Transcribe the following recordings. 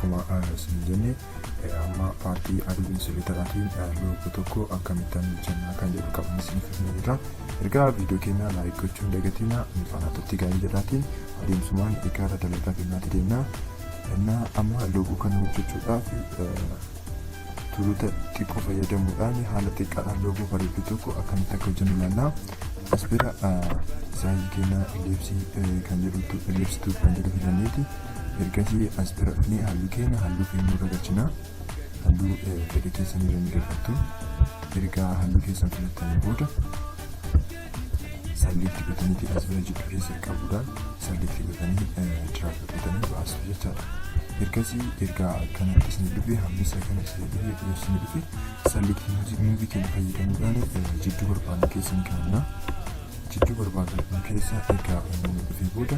Akkuma isin jenne, amma part Adobe Illustratoraatiin logo tokko akkamittaan hojjannaa kan jedhu qabna isiniif dhufnee jirra. Ergaa viidiyoo keenya like gochuun dagatina, nu faana turtii gaarii jedhaatiin adeemsumaan gara dalagaa keenyaatti deemna. Innaa amma logo kana hojjechuudhaaf toolota xiqqoo fayyadamuudhaan haala xiqqaadhaan logo bareedduu tokko akkamitti akka hojjennu ilaalla. As bira size keenya ellipse kan jedhutu, ellipse tool kan jedhu filanneeti. Ergasii as bira dhufnee halluu keenya halluu keenya irra galchina. Halluu fedha keessan irra ni galfattu. Ergaa halluu keessan filattanii booda select gootaniiti as bira jidduu keessa qabuudhaan select gootanii drag gootanii baastu jechaadha. Ergasii ergaa akkanatti isin dhufe, hammi isaa kana isin dhufe, yoo isin dhufe, select move keenya fayyadamuudhaan jidduu barbaadnu keessa ni kaa'anna. Jidduu barbaadnu keessa ergaa inni dhufee booda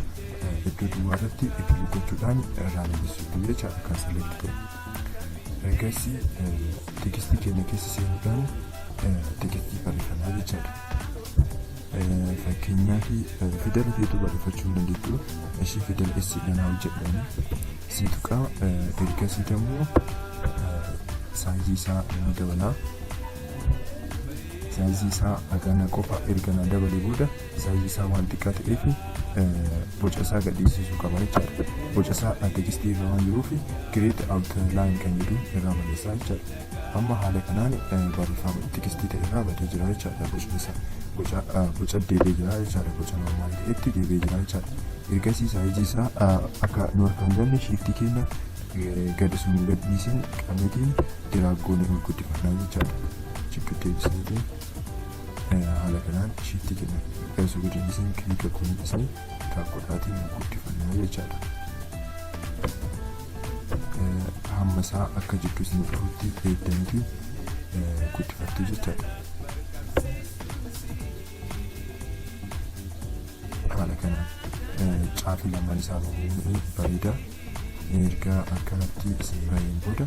iddoo duwwaa irratti click gochuudhaan irraa balleessuutu jechaadha kan select ta'e. Ergasii text keenya keessa seenuudhaan text barreeffannaa jechaadha. Fakkeenyaaf fidela feetu barreeffachuu hin dandeettu. Ishii fidela S dhaan hojjedhani. Si tuqaa, ergasii immoo size isaa ni dabala. Size isaa hagana qofa erga na dabalee booda, size isaa waan xiqqaa ta'eef boca isaa gadhiisisuu qaba jechaadha. Boca isaa text irra waan jiruuf create outline kan jedhu irraa balleessaa jechaadha. Amma haala kanaan barreeffama text ta'e irraa badee jira jechaadha, bocni isaa. Boca deebi'ee jira jechaadha, boca normal ta'etti deebi'ee jira jechaadha. Ergasii size isaa akka nu harka hin galle shift keenya gadi sun gadhiisin qabneetiin drag goonee ol guddifannaa jechaadha. Jidduu deebisneetiin haala kanaan shift keenya osoo gadi dhiisin click goonee dhisnee drag godhaatiin guddifannaa jechaadha. Hamma isaa akka jidduu isin dhufutti eegdaniitii guddifattu jechaadha. Haala kanaan caafii lamaan isaa bahuun bareeda. Erga akkanatti isin baheen booda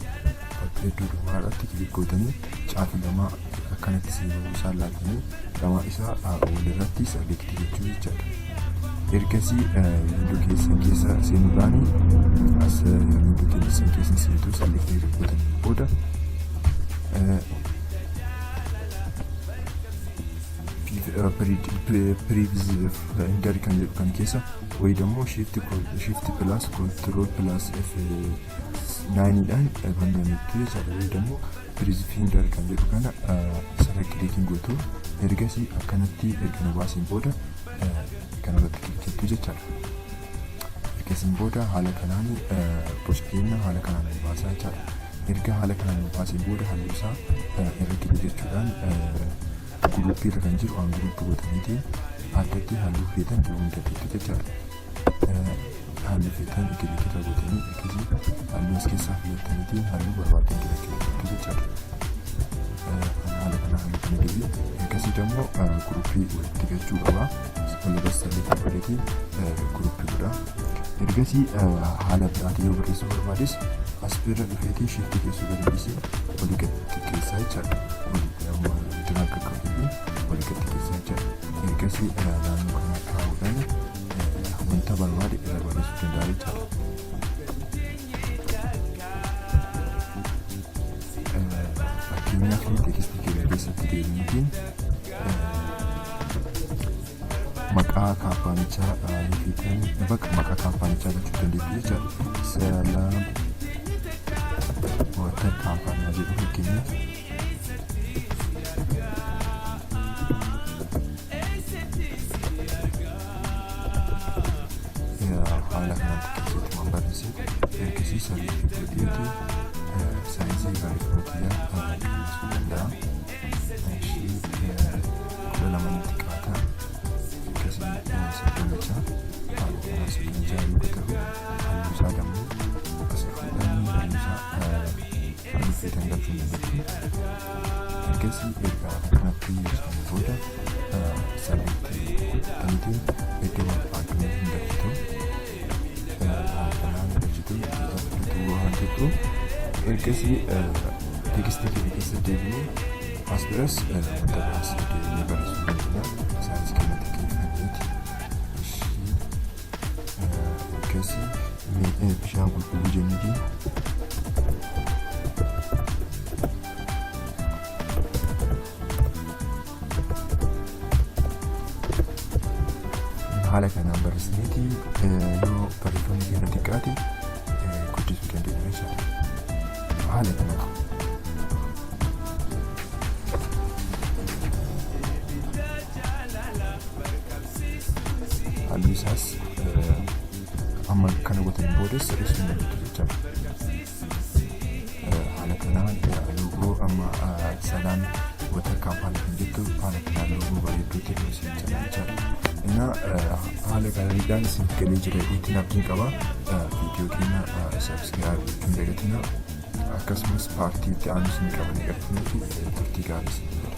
bakka iddoo duwwaa irratti click gootanii caafii lama akkanatti isin bahuu isaa laaltanii lama isaa walirratti select gochuu jechaadha. Ergasii window keessan keessa seenuudhaan, as window keessan keessa seentu, select erga gootanii booda preview kan jedhu kan keessa wayi ደግሞ shift plus control plus F 9dhaan bandameettu jechaadha. Wayi ደግሞ preview kan jedhu kana isarra clickiin gootu. Ergasii akkanatti erga nu baasiin booda kanarratti clickettu jechaadha. Ergasiin booda haala kanaan boca keenya haala kanaan nu baasaa jechaadha. Erga haala kanaan nu baasiin booda halluu isaa irra click jechuudhaan group irra kan jiru ungroup gootaniitiin addatti halluu feetan dibuu ni dandeettu jechaadha. Halluu feetan click irra gootanii ergasii halluu as keessaa filattaniitiin halluu barbaadan dibachuu dandeettu jechaadha. Haala kanaan halluu kana dibee ergasii immoo group walitti galchuu qaba. Walirra select godheetiin group godha. Ergasii haala biraatiin yoo barreessuu barbaades as bira dhufeetiin shift keessuu gadi dhiisee olii gad xiqqeessaa jechaadha. Drag qaqqabeetiin olii gad xiqqeessaa jechaadha. Ergasii naannoo kana kaa'uudhaan wanta barbaade irra barreessuu danda'a jechaadha. Fakkeenyaaf text keenya keessatti deebiitiin maqaa kaampaanichaa yoo feetan bakka maqaa kaampaanichaa galchuu dandeettu jechaadha. Salaam Water Company jedhu fakkeenyaaf. Haala kanaan xiqqeesseetti waan barreesse ergasii select godheeti size barreeffama kiyyaa qindeessuu danda'a. Ishii 12 natti qaata. Ergasii 36, haala kanaan 36 yoo ta'u, halluu isaa dammoo as fuudhanii halluu isaa halluu feetan galchuu ni dandeettu. Ergasii erga akkanatti hojjetame booda select godhataniitiin iddoo barbaaddu hin galchitu. Haala kanaan galchitu, waan jettu. Ergasii text keenya keessa deebinee as biras wanta biraas deebinee barreessuu dandeenya. Size keenya xiqqeeffanneeti. Ishii ergasii Bishaan qulqulluu jennuuti. Haala kanaan barreessineeti yoo barreeffamni keenya xiqqaate guddisuu dandeenya jechaadha. Haala kanaan. Halluu isaas amma kana gootaniin boodas sirreessuu ni dandeettu jechaadha. Haala kanaan loogoo amma Salaam Water Company kan jettu haala kanaan loogoo bareedduu ta'e isin jala jechaadha. Innaa haala gaariidhaan isin galee jira jedheetiin abdiin qaba. Viidiyoo keenya subscribe gochuun dagatina. Akkasumas part itti aanu isin qabanii qabtanii fi turtii gaarii isin jedha.